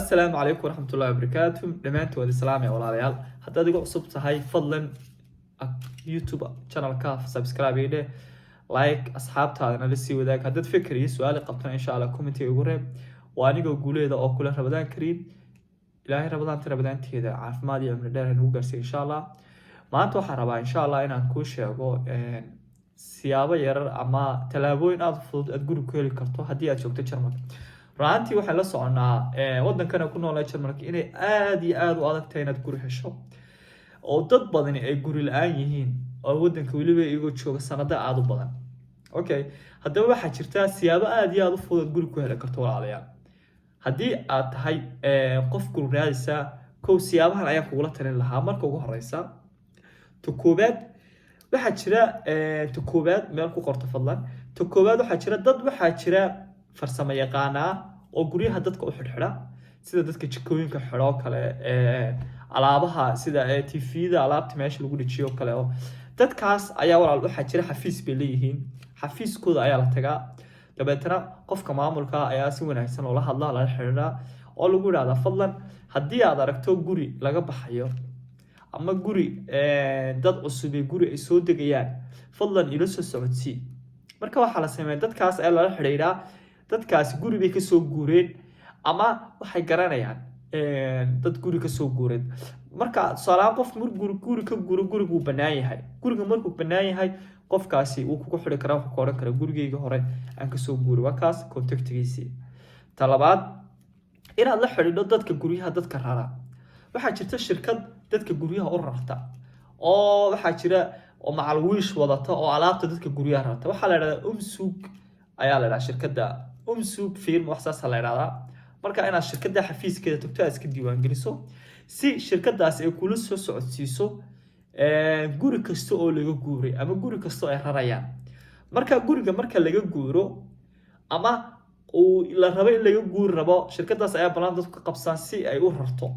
Assalaamu calaykum waraxmatullahi wabarakaatu. Dhammaantood waad islaamaya, walaalayaal. Haddaad igu cusub tahay, fadlan YouTube channelka subscribe ii dheh, like, asxaabtaadana la sii wadaag. Haddaad fikir iyo su-aali qabtana, insha Allah commentiga igu reeb. Waa anigoo Guuleeda oo kule Ramadaan kariim. Ilaahay Ramadaanta Ramadaanteeda caafimaad iyo cimri dheer nagu gaarsiiya, insha Allah. Maanta waxaan rabaa, insha Allah, inaan kuu sheego siyaabo yarar ama tallaabooyin aada fudud aad guri ku heli karto haddii aad joogto Jarmalka. Runaantii waxaan la soconaa wadankana ku noolaa Jarmalka inay aada iyo aada u adag tahay inaad guri hesho, oo dad badani ay guri la-aan yihiin, oo wadanka weliba iyagoo jooga sanado aada u badan. Okay, haddaba waxaa jirta siyaabo aada iyo aada u fudud aad guri ku heli karto, walaalayaal. Haddii aad tahay qof guri raadisa, kow, siyaabahan ayaan kugula talin lahaa. Marka ugu horeysa, ta koowaad waxaa jira, ta koowaad meel ku qorto fadlan. Ta koowaad, waxaa jira dad, waxaa jira farsamo yaqaana ah oo guryaha dadka u xidhxidha, sida dadka jikooyinka xidho oo kale, alaabaha sida TV-da alaabta meesha lagu dhejiyo kale. Oo dadkaas ayaa, walaal, waxaa jira xafiis bay leeyihiin. Xafiiskooda ayaa la tagaa, dabeetana qofka maamulka ayaa si wanaagsan loola hadla, lala xidhiidhaa, oo lagu yidhahdaa: "Fadlan, haddii aad aragto guri laga baxayo ama guri dad cusub ee guri ay soo degayaan, fadlan ila soo socodsii." Marka waxaa la sameeya, dadkaas ayaa lala xidhiidhaa. Dadkaasi guri bay kasoo guureen ama waxay garanayaan dad guri kasoo guureen. Marka tusaalehaan, qof mar guri ka guuro, gurigu wuu bannaan yahay. Guriga markuu bannaan yahay, qofkaasi wuu kugu xidhi karaa, wuxuu ka odhan karaa: "Gurigeyga hore aan kasoo guuray." Waa kaas contactigiisii. Ta labaad, inaad la xidhiidho dadka guryaha dadka rara. Waxaa jirta shirkad dadka guryaha u rarta, oo waxaa jira oo macalwiish wadata oo alaabta dadka guryaha rarta. Waxaa la idhahdaa Umzug ayaa la idhaha shirkadda, Umzugsfirma, wax saasa la idhahdaa. Marka inaad shirkadda xafiiskeeda tagto, aad iska diiwaangeliso, si shirkadaasi ay kula soo socodsiiso guri kasta oo laga guuray ama guri kasta oo ay rarayaan. Marka guriga marka laga guuro ama uu la rabo in laga guuri rabo, shirkadaas ayaa ballan dadku ka qabsaan si ay u rarto.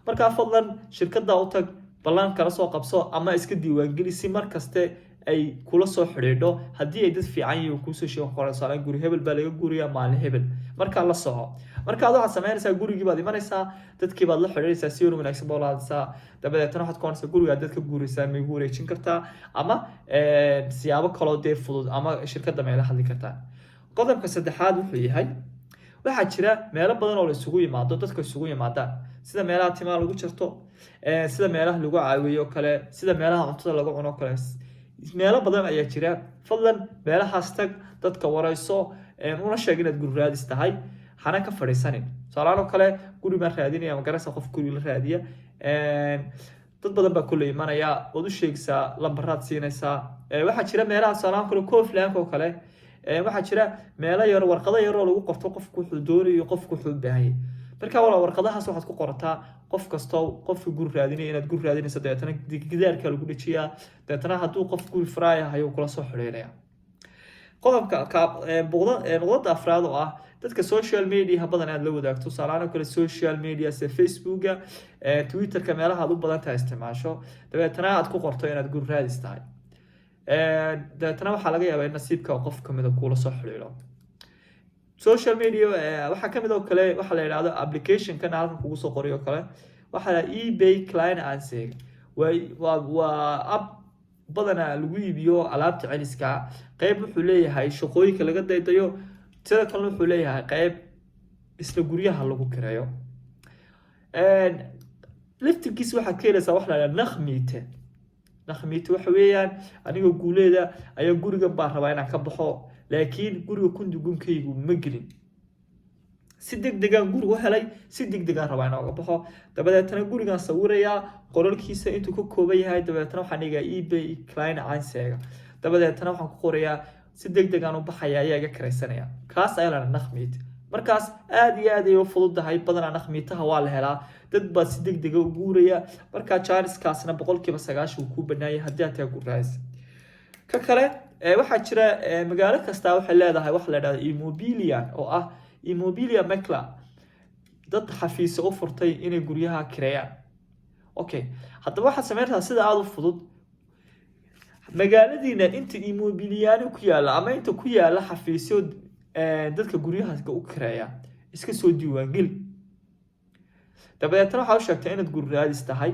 Markaa fadlan shirkadda u tag, ballan kala soo qabso ama iska diiwaangeli, si mar kaste ay kula soo xidhiidho. Haddii ay dad fiican yihiin, kuusoo sheegan koraan, tusaale, guri hebel baa laga guuriyaa maalin hebel. Markaa la soco. Marka aad waxaad samaynaysaa, gurigii baad imanaysaa, dadkii baad la xidhiidhaysaa, si wanaagsan baa ula hadlaysaa. Dabadeetana waxaad ku oranaysaa: "Gurigaa dad ka guuraysaa, ma igu wareejin kartaa?" Ama siyaabo kaloo dee fudud, ama shirkadda ma ila hadli kartaa? Qodobka saddexaad wuxuu yahay, waxaa jira meelo badan oo la isugu yimaado, dadka isugu yimaadaan, sida meelaha timaha lagu jarto, sida meelaha lagu caawiyo kale, sida meelaha cuntada lagu cuno kale. Meelo badan ayaa jira. Fadlan meelahaas tag, dadka wareyso, una sheeg inaad guri raadis tahay, hana ka fadhiisanin. Tusaalahaan oo kale, guri baan raadinaya, ma garanaysa qof guri la raadiya? Dad badan baa kulle imanaya, waad u sheegaysaa, lambaraad siinaysaa. Waxaa jira meelaha, tusaalahaan kale, Kauflandka oo kale, waxaa jira meelo yar, warqado yaroo lagu qorto qofku wuxuu doonayo, qofku wuxuu u baahanyay. Marka walaa, warqadahaas waxaad ku qorataa qof kastoo qofka guri raadinaya inaad guri raadinayso. Dabeetana gidaarka lagu dhejiyaa. Dabeetana hadduu qof guri frei hayo, kula soo xidhiidhaya. Qodobka nuqdada afraad oo ah, dadka social media badan aad la wadaagto, tusaalahaan oo kale social media sida Facebooka, Twitterka, meelaha aad u badan tahay isticmaasho. Dabeetana aad ku qorto inaad guri raadis tahay. Dabeetana waxaa laga yaabaa in nasiibka qof kamida kuula soo xidhiidho. Social media waxaa kamid oo kale waxaa la yidhahdo applicationkan halkan kugu soo qoray oo kale, waxaa la eBay Kleinanzeigen. Waa app badanaa lagu iibiyo alaabta celiska. Qeyb wuxuu leeyahay shaqooyinka laga daydayo, sida kalena wuxuu leeyahay qeyb isla guryaha lagu kireeyo. Laftirkiisa waxaad ka helaysaa wax la yidhaha Nachmiete. Nachmiete waxa weeyaan, anigoo Guuleeda ayaa gurigan baan rabaa inaan ka baxo, laakiin guriga Kündigungkaygu ma gelin. Si deg degaan guriga u helay, si deg degaan rabaa inaan uga baxo. Dabadeetana gurigaan sawirayaa, qolalkiisa intuu ka kooban yahay. Dabadeetana waxaan dhigaa eBay Kleinanzeigen. Dabadeetana waxaan ku qorayaa: si deg degaan u baxaya, ayaa iga kiraysanaya? Kaas ayaa la Nachmiete. Markaas aada iyo aad ay u fududahay. Badanaa Nachmietaha waa la helaa, dad baa si deg dega u guuraya. Markaa jaaniskaasna 90% uu kuu banaanyay haddii aad tahay guraas. Ka kale, waxaa jira magaalo kastaa waxay leedahay waxa la dhahda Immobilien, oo ah Immobilienmakler, dad xafiisa u furtay inay guryaha kireeyaan. Okay, haddaba waxaad sameyntaa sida aada u fudud: magaaladiina inta Immobilien ku yaalla ama inta ku yaalla xafiisyo dadka guryaha u kireeya, iska soo diiwaangeli. Dabadeetna waxaa u sheegtaa inaad guri raadis tahay.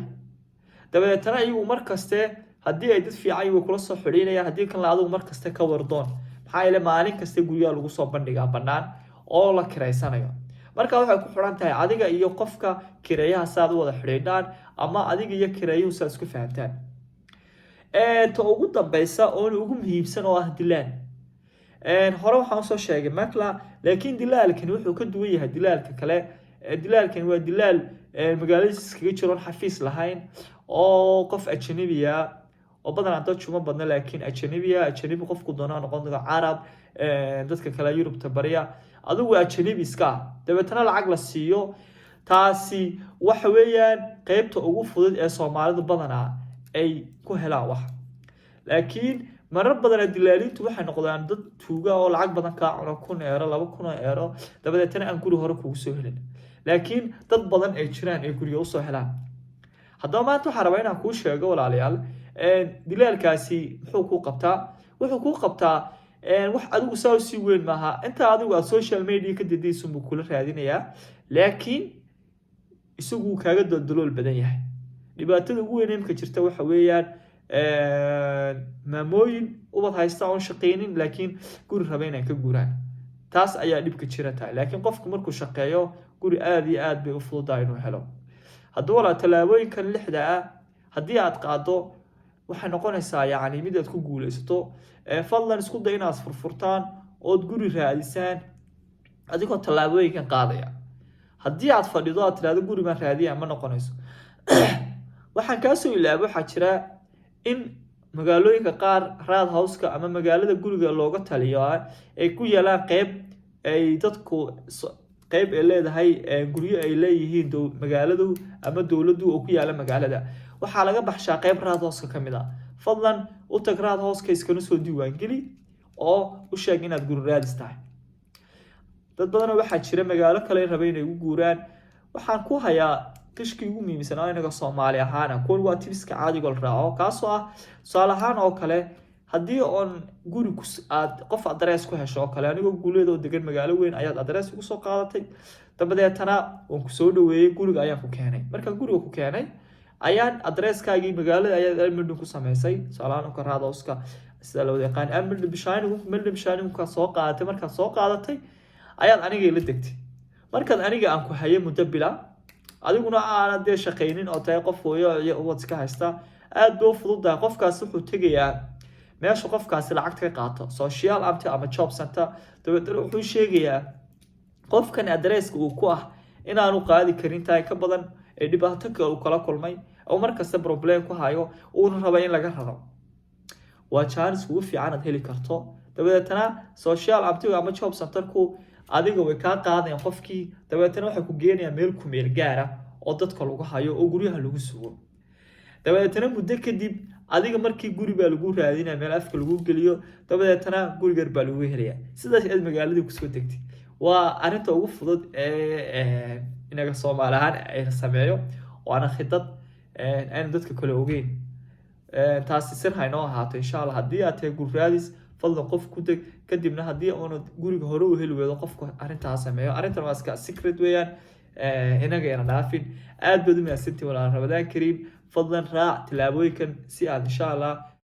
Dabadeetna iyagu markaste haddii ay dad fiican way kula soo xidhiinayaan, haddii kalena adigu markaste ka wardoon. Maxaa yeele, maalin kasta guryaha lagu soo bandhigaa bannaan oo la kiraysanayo. Marka waxay ku xiran tahay adiga iyo qofka kireeyaha saaad u wada xidhiidhaan, ama adiga iyo kireeyuhu saad isku fahamtaan. Ta ugu dambeysa oona ugu muhiimsan oo ah dilaal. Hore waxaan usoo sheegay Makler, laakiin dilaalkani wuxuu ka duwan yahay dilaalka kale. Dilaalkani waa dilaal magaaladiis iskaga jiroon xafiis lahayn, oo qof ajanabiya oo badanaa dad juma badna, laakiin ajanabiya. Ajanabi qofku doonaa noqon karo, Carab, dadka kale Yurubta barya, adigu ajanabi iska ah, dabeetana lacag la siiyo. Taasi waxa weeyaan qeybta ugu fudud ee Soomaalidu badanaa ay ku helaan wax. Laakiin marar badan dilaaliintu waxay noqdaan dad tuuga oo lacag badan kaa cuno, 1000 euro, 2000 euro, dabadeetana aan guri hore kugu soo helin, laakiin dad badan ay jiraan ay guriga usoo helaan. Haddaba maanta waxaan rabaa inaan kuu sheego, walaalayaal, dilaalkaasi muxuu kuu qabtaa. Wuxuu kuu qabtaa wax adigu saa usii weyn maaha. Inta adigu aad social media ka didaysun buu kula raadinayaa, laakiin isagu wuu kaaga daldalool badan yahay. Dhibaatada ugu weyn imka jirta waxa weeyaan maamooyin ubad haysta oon shaqeynin, laakiin guri raba inay ka guuraan. Taas ayaa dhibka jira tahay. Laakiin qofku markuu shaqeeyo, guri aada iyo aad bay u fududahay inuu helo. Haddaba walaa, tallaabooyinkan lixda ah haddii aad qaado, waxay noqonaysaa yacni mid aad ku guuleysato. Fadlan isku day inaad furfurtaan ood guri raadisaan adigoo tallaabooyinkan qaadaya. Haddii aad fadhido, aad tirahdo guri baan raadiya, ma noqonayso. Waxaan kaasoo ilaaba, waxaa jira in magaalooyinka qaar Rathauska ama magaalada guriga looga taliyo ay ku yaalaan qeyb ay dadku qeyb ay leedahay, guryo ay leeyihiin magaaladu ama dowladdu oo ku yaala magaalada. Waxaa laga baxshaa qeyb Rathauska ka mid a. Fadlan u tag Rathauska, iskana soo diiwaangeli oo u sheeg inaad guri raadis tahay. Dad badanoo waxaa jira magaalo kale raba inay u guuraan. Waxaan ku hayaa qishkii ugu muhiimsanaa inaga Soomaali ahaana. Kuwan waa tipska caadigo la raaco, kaasoo ah tusaale ahaan oo kale, haddii oon guri aad qof address ku hesho oo kale, anigoo Guuleed oo degan magaalo weyn ayaad address ugu soo qaadatay. Dabadeetana waan kusoo dhaweeyey, guriga ayaan ku keenay. Markaan guriga ku keenay ayaan addresskaagii magaalada ayaad Anmeldung ku sameysay. Tusaale ahaan oo Rathauska sida la wada yaqaan Anmeldebescheinigung soo qaadatay. Markaad soo qaadatay ayaad aniga ila degtay. Markaad aniga aan ku hayay muddo bila, adiguna aanad dee shaqaynin oo tahay qof hooyo iyo ubad iska haysta, aad bay u fududahay. Qofkaas wuxuu tegayaa meesha qofkaasi lacagta ka qaato, Sozialamt ama Jobcenter. Dabeetana wuxuu sheegayaa qofkan addresska uu ku ah inaanu qaadi karin tahay ka badan, ee dhibaato kale uu kala kulmay oo markasta problem ku hayo, uuna raba in laga raro. Waa chance ugu fiican aad heli karto. Dabadeetana Sozialamtigu ama Jobcenterku adiga way kaa qaadayaan qofkii. Dabeetana waxay ku geenayaan meel kumeel gaara oo dadka lagu hayo oo guryaha lagu sugo. Dabadeetana muddo kadib adiga markii guri baa lagu raadinaya, meel afka lagu geliyo. Dabadeetana gurigar baa lagu helaya, sidaas aad magaaladii kusoo degtay. Waa arrinta ugu fudud ee inaga Soomaali ahaan ay sameeyo, waana khidad aynu dadka kale ogeyn. Taasi sir haynoo ahaato, insha Allah. Haddii aad tahay gurraadis, fadlan qof ku deg. Kadibna haddii uunad guriga hore u heli weydo, qofku arrintaa sameeyo. Arrintan waa iska secret weeyaan, inaga yana dhaafin. Aad baad u mahadsantihin walaal. Ramadaan kariim. Fadlan raac tillaabooyinkan si aad insha Allah.